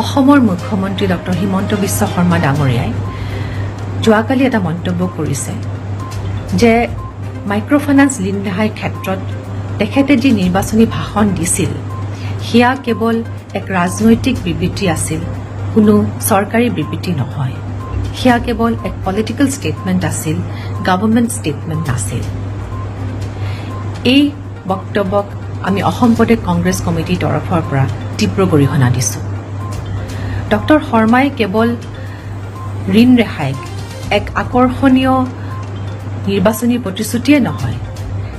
অসমৰ মুখ্যমন্ত্ৰী ডক্টৰ হিমন্ত বিশ্ব শৰ্মা ডাঙৰীয়াই যোৱাকালি এটা মন্তব্য কৰিছে যে মাইক্ৰ' ফাইনেন্স ঋণ ৰেহাইৰ ক্ষেত্ৰত তেখেতে যি নিৰ্বাচনী ভাষণ দিছিল, সেয়া কেৱল এক ৰাজনৈতিক বিবৃতি আছিল, কোনো চৰকাৰী বিবৃতি নহয়। সেয়া কেৱল এক পলিটিকেল ষ্টেটমেণ্ট আছিল, গভৰ্ণমেণ্ট ষ্টেটমেণ্ট নাছিল। এই বক্তব্যক আমি অসম প্ৰদেশ কংগ্ৰেছ কমিটিৰ তৰফৰ পৰা তীব্ৰ গৰিহণা দিছোঁ। ডক্টৰ শৰ্মাই কেৱল ঋণ ৰেহাইক এক আকৰ্ষণীয় নিৰ্বাচনী প্ৰতিশ্ৰুতিয়ে নহয়,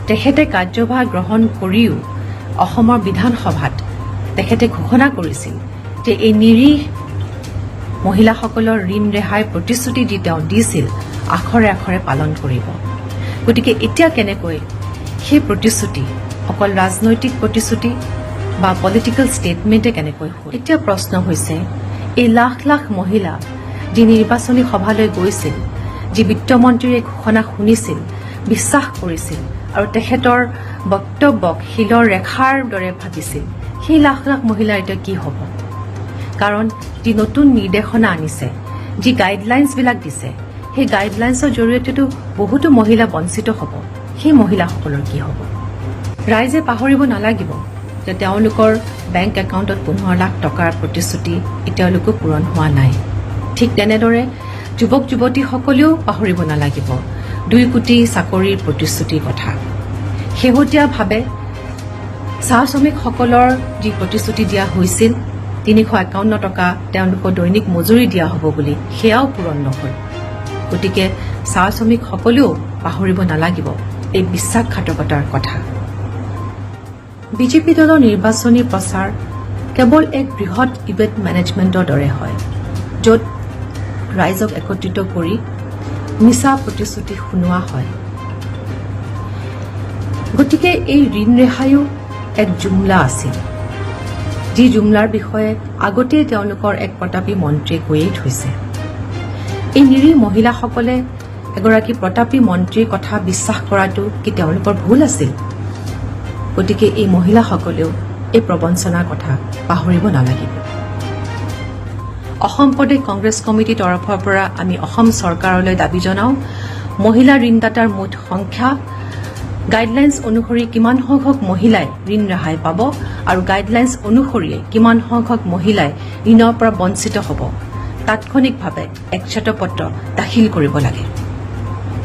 তেখেতে কাৰ্যভাৰ গ্ৰহণ কৰিও অসমৰ বিধানসভাত তেখেতে ঘোষণা কৰিছিল যে এই নিৰীহ মহিলাসকলৰ ঋণ ৰেহাইৰ প্ৰতিশ্ৰুতি যি তেওঁ দিছিল, আখৰে আখৰে পালন কৰিব। গতিকে এতিয়া কেনেকৈ সেই প্ৰতিশ্ৰুতি অকল ৰাজনৈতিক প্ৰতিশ্ৰুতি বা পলিটিকেল ষ্টেটমেণ্টে কেনেকৈ হ'ল? এতিয়া প্ৰশ্ন হৈছে, এই লাখ লাখ মহিলা যি নিৰ্বাচনী সভালৈ গৈছিল, যি বিত্তমন্ত্ৰীৰ এই ঘোষণা শুনিছিল, বিশ্বাস কৰিছিল আৰু তেখেতৰ বক্তব্যক শিলৰ ৰেখাৰ দৰে ভাবিছিল, সেই লাখ লাখ মহিলাৰ এতিয়া কি হ'ব? কাৰণ যি নতুন নিৰ্দেশনা আনিছে, যি গাইডলাইন্সবিলাক দিছে, সেই গাইডলাইন্সৰ জৰিয়তেতো বহুতো মহিলা বঞ্চিত হ'ব। সেই মহিলাসকলৰ কি হ'ব? ৰাইজে পাহৰিব নালাগিব যে তেওঁলোকৰ বেংক একাউণ্টত 15 লাখ টকাৰ প্ৰতিশ্ৰুতি এতিয়ালৈকে পূৰণ হোৱা নাই। ঠিক তেনেদৰে যুৱক যুৱতীসকলেও পাহৰিব নালাগিব 2 কোটি চাকৰিৰ প্ৰতিশ্ৰুতিৰ কথা। শেহতীয়াভাৱে চাহ শ্ৰমিকসকলৰ যি প্ৰতিশ্ৰুতি দিয়া হৈছিল, 351 টকা তেওঁলোকৰ দৈনিক মজুৰি দিয়া হ'ব বুলি, সেয়াও পূৰণ নহ'ল। গতিকে চাহ শ্ৰমিকসকলেও পাহৰিব নালাগিব এই বিশ্বাসঘাতকতাৰ কথা। বিজেপি দলৰ নিৰ্বাচনী প্ৰচাৰ কেৱল এক বৃহৎ ইভেণ্ট মেনেজমেণ্টৰ দৰে হয়, য'ত ৰাইজক একত্ৰিত কৰি মিছা প্ৰতিশ্ৰুতি শুনোৱা হয়। গতিকে এই ঋণ ৰেহাইও এক জুমলা আছিল, যি জুমলাৰ বিষয়ে আগতেই তেওঁলোকৰ এক প্ৰতাপী মন্ত্ৰীয়ে কৈয়েই থৈছে। এই নিৰীহ মহিলাসকলে এগৰাকী প্ৰতাপী মন্ত্ৰীৰ কথা বিশ্বাস কৰাটো কি তেওঁলোকৰ ভুল আছিল? গতিকে এই মহিলাসকলেও এই প্ৰবঞ্চনাৰ কথা পাহৰিব নালাগিব। অসম প্ৰদেশ কংগ্ৰেছ কমিটিৰ তৰফৰ পৰা আমি অসম চৰকাৰলৈ দাবী জনাওঁ, মহিলা ঋণদাতাৰ মুঠ সংখ্যা, গাইডলাইন্স অনুসৰি কিমান সংখ্যক মহিলাই ঋণ ৰেহাই পাব আৰু গাইডলাইন্স অনুসৰিয়ে কিমান সংখ্যক মহিলাই ঋণৰ পৰা বঞ্চিত হ'ব, তাৎক্ষণিকভাৱে এক শ্বেতপত্ৰ দাখিল কৰিব লাগে।